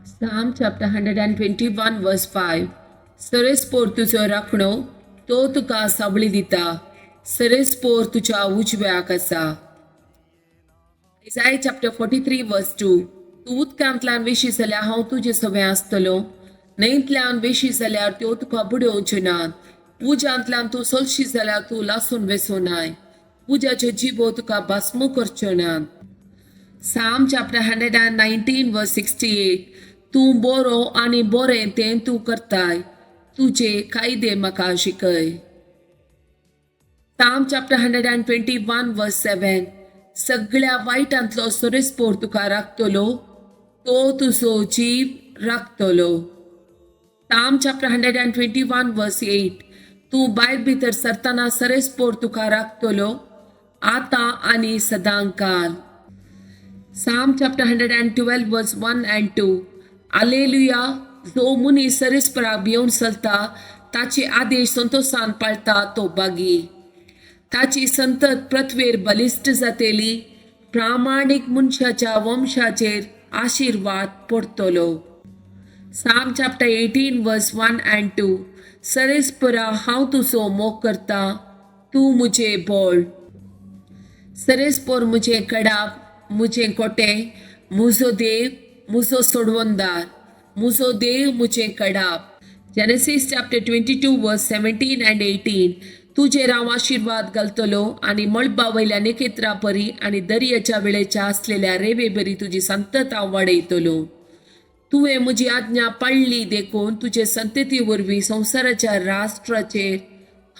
Psalm chapter 121 verse 5. सरेस्पोर तुजो राखणो, तो तुका सावळी दिता. सरेस्पोर तुज्या उजव्याक आसा. Isaiah chapter 43 verse 2. तूं उदकांतल्यान वेशी जाल्यार हांव तुजे सवें आसतलो. न्हंयतल्यान वेशी जाल्यार त्यो तुका बुडोवच्यो नात. उज्यांतल्यान तूं सोलशी जाल्यार तूं लासून वेसो नाय. उज्याच्यो जिबो तुका भास्मू करच्यो नात. Psalm chapter 119 verse 68. तूं बरो आनी बरें तें तूं करताय. तुजे कायदे म्हाका शिकय. Psalm chapter 121 verse 7. सगळ्या वायटांतलो सरेस्पोर तुका राखतलो. तो तुजो जीव राखतलो. Psalm chapter 121 verse 8. तूं भायर भितर सरतना सरेस्पोर तुका राखतलो, आतां आनी सदांकाल. Psalm chapter 112 verse 1 and 2. Alleluia. जो मनीस सरेस्पराक भियोवन चलता, ताचे आदेश संतोशान पाळटा, तो भागी. ताची संतत पृथ्वेर बलिश्ट जातेली. प्रामाणीक मनशाच्या वंशाचेर आशिर्वाद पडतलो. Psalm chapter 18 verse 1 and 2. सरेस्परा, हांव तुजो मोग करता. तूं म्हजें बळ. सरेस्पोर म्हजें कडाप, म्हजें कोटें, म्हजो देव, म्हजो सोडवणदार. म्हजो देव म्हजें कडाप. Genesis chapter 22 verse 17 and 18. तुजेर हांव आशिर्वाद घालतलो आनी मळबा वयल्या नखेत्रां परी आनी दर्याच्या वेळेच्या आसलेल्या रेवे बरी तुजी संतत हांव वाडयतलो. तुवें म्हजी आज्ञा पाळ्ळी देखून तुजे संतती वरवीं संवसाराच्या राष्ट्राचेर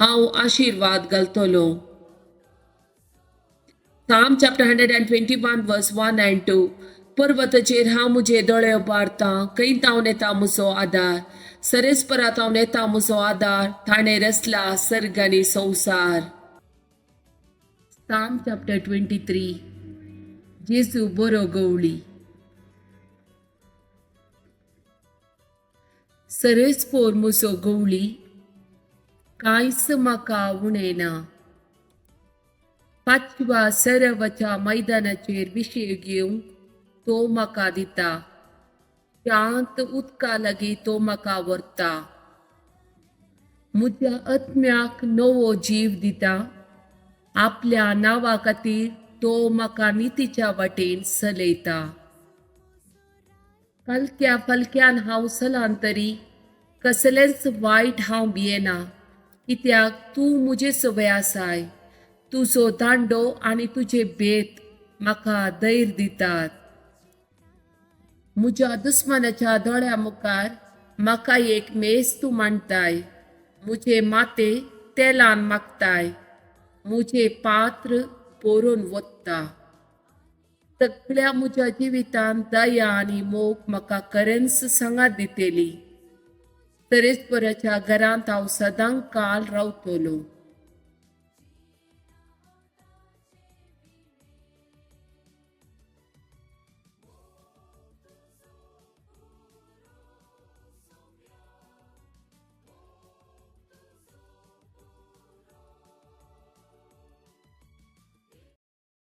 हांव आशिर्वाद घालतलो. Psalm chapter 121 verse 1 and 2. पर्वताचेर हांव म्हजे दोळे उबारतां. खंय तावन येता म्हजो आदार? सरेस्परा तावन येता म्हजो आदार. ताणें रचला सर्ग आनी संवसार. Psalm chapter 23. जेजू बरो गवळी. सरेस्पोर म्हजो गवळी, कांयच म्हाका उणें ना. पाचव्या सरवाच्या मैदानाचेर विशय घेवंक तो म्हाका दिता. शांत उदका लागीं तो म्हाका व्हरता. म्हज्या आत्म्याक नवो जीव दिता. आपल्या नांवा खातीर तो म्हाका नितीच्या वाटेन चलयता. काळख्या फालक्यान हांव चलन तरी कसलेंच वायट हांव भियेना, कित्याक तूं म्हजे सवय आसाय. तुजो दांडो आनी तुजे बेत म्हाका धैर्य दितात. म्हज्या दुस्मानाच्या दोळ्या मुखार म्हाका एक मेज तूं मांडताय. म्हजें माथें तेलान मागताय. म्हजें पात्र भरून वता. सगळ्या म्हज्या जिवितांत दया आनी मोग म्हाका खरेंच सांगात दितली. तरेस्पराच्या घरांत हांव सदां काल रावतलो.